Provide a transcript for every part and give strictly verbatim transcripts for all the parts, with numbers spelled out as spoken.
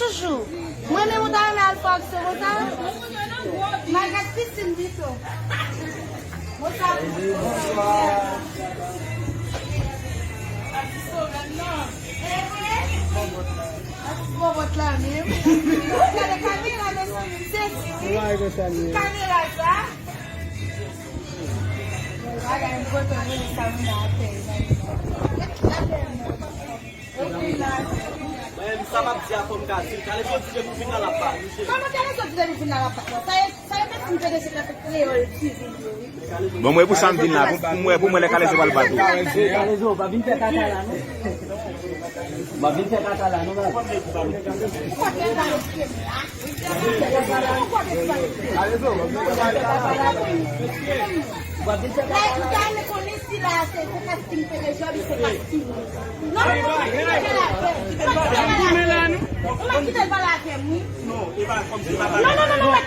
Toujou. Mwen menm ou ta renmen al fè aksyon konsa? M al gad pisin pito. Bonsoir. Atis bobòt la menm. Gade kamera, mezanmi, m sezi wi. Kamera sa. Bagay m kontan, mwen sa mwen atè. Mwen menm sa m ap di a fò m ka di l. Kalezo di depi w vin la l ap bat ou, cheri. Kòman Kalezo di depi w vin la l ap bat mwen? Sa e, sa e paske m te deja fè kreyòl T V yo wi. Bon, mwen pou sa m vin la, pou, pou mwen, pou mwen lè Kalezo pral bat ou. Kalezo, pa vin fè kaka la non. Pa vin fè kaka la non. Ou pa fè kaka la. Ou pa vin fè kaka la. Like, m ta renmen konnen si la se, se casting P D G oubyen se casting. Non, non, non, mwen kite l avè m. Mwen kite l avè m. Ou pa kite l pale avè m, wi. Non, non, non, non, mwen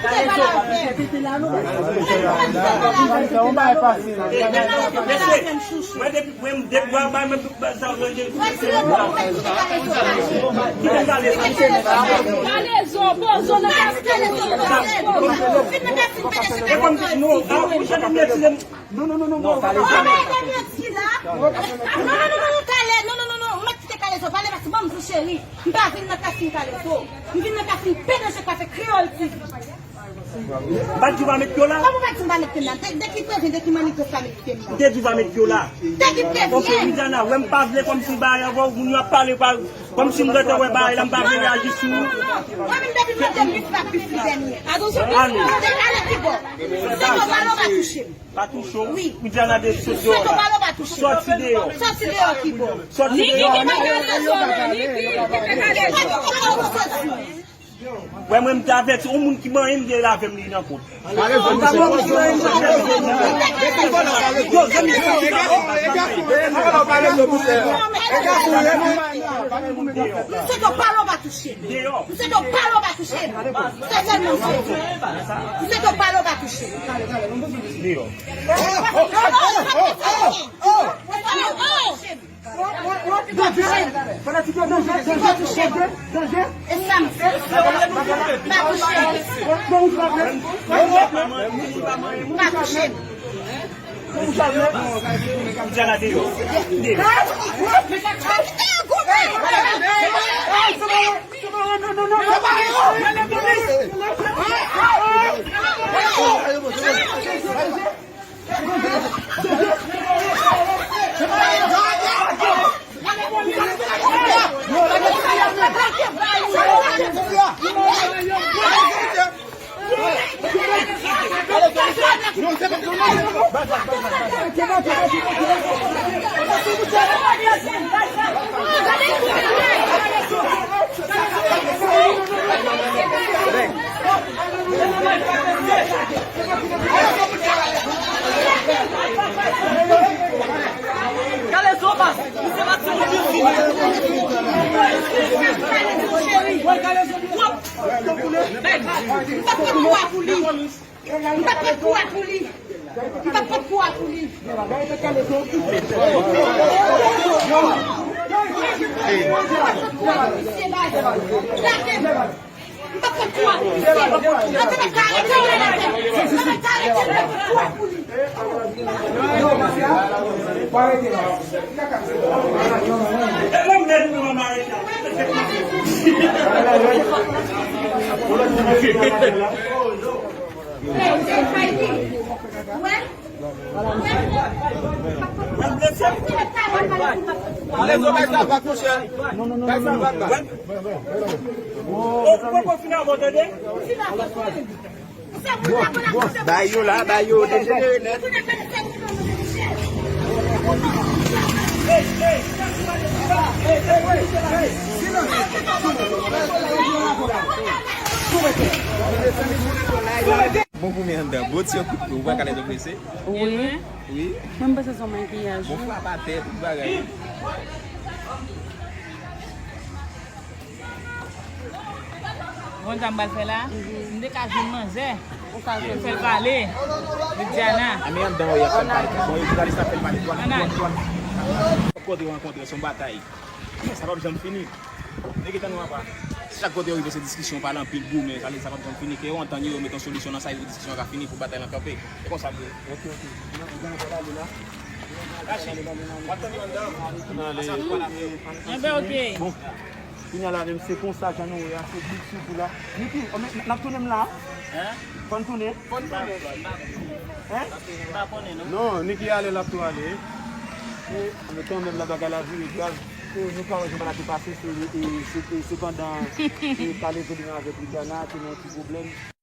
kite l pale avè m. Mwen kite l pale avè m, chouchou. Mwen depi, mwen depi mwen bay mwen tout sa mwen gen. Mwen kite l pale. Kite l pale. Kalezo, pozo nan casting. Kalezo, pozo. Vin nan casting P D G. E kòm non, a, ou chante mwen tire m. Non, non, non, non, non. Non, non, non, non, non, Kalezo. Non, non, non, non, non, Kale-, non, non, non, non, mwen kite Kalezo pale paske ban m di w cheri, m pa vin nan casting Kalezo. M vin nan casting P D G k ap fè Kreyòl T V. M pa t di w pa met pye w la. Kòman w pa t di m pa met pye m la? De, de ki prevyen, de ki manifès pa met pye m la? M te di w pa met pye w la. De ki prevyen? Ok, Widiana, wè m pa vle kòmsi bagay ankò, moun yo ap pale pa, kòmsi m gentan wè bagay la, m pa vle reyaji sou. Non, non, non, non. Mwen menm depi m ap de bif la, bif li dènye. Ale. Ale ki bò? Se yo balo pa touche m. Pa touche w. Wi. Widiana de sot deyò la. Sòti deyò. Sòti deyò ki bò? Sòti deyò. Niki kite Kalezo, Niki kite Kalezo. Wè mwen m te avèti yon moun ki manyen m gen lave m li nan kont. Yo, zanmi, Kalezo, Kalezo, Kalezo. Msye Dopalo pa touche m. Deyò. Msye Dopalo pa touche m. Se sèlman msye di. Msye Dopalo pa touche m. Deyò. Danje! Fanatik yo, danje, danje, danje, danje. E sa m fè. Pa touche m. Pa touche m. Pa touche m. M t ap pran kou a pou li. M t ap pran kou a pou li. M t ap pran kou a pou li. M t ap pran kou a pou li. M t ap pran kou a pou li. Yo te mèt ka arete l nan tèt. Yo te mèt ka arete l nan tèt kou a pou li. Alèz, bay sa vag, monchè. Bay sa vag la. Ou poko fin avè w, tande? Bay yo la, bay yo dejenere nèt. Bon, koumen anndan. Bon, ti kout pye, ou wè Kalezo prese? Wi. Wi. Mwen, m panse se yon makiyaj. Bon, frap atè, tout bagay. Bon, sa m pral fè la, m te ka jwenn manzè. Ou ka jwenn. Fè l pale. Widiana. A, men anndan, wi, ap fè l pale. Bon, e jounalis la fè l pale. Twa, twa, twa. Kote rankontre, se yon batay. Sa p ap janm fini. Nèg gentan nou apa. Chak kote yo rive se diskisyon, pale anpil, goumen, pale sa p ap janm fini, ke yo antann yo, yo met yon solisyon nan sa, epi diskisyon an ka fini pou batay lan kanpe. Se konsa l ye. Ok, ok. N ap, n ap ale la. Kachi, w ap tande anndan. N ale. Enben, ok. Bon, kounye a la menm, se konsa jan nou ye a, se big sou kou la. Niki, n ap tounen m la. Hein? Fò n tounen. Fò n tounen. Hein? M pa konnen, non. Non, Niki ale, l ap tou ale. E, men kanmenm, la bagay la vire grav. E, nou ka wè jan bagay la te pase, se, e, se, e, se pandan, e, pale Zolina avèk Liliana, te nan yon ti pwoblèm.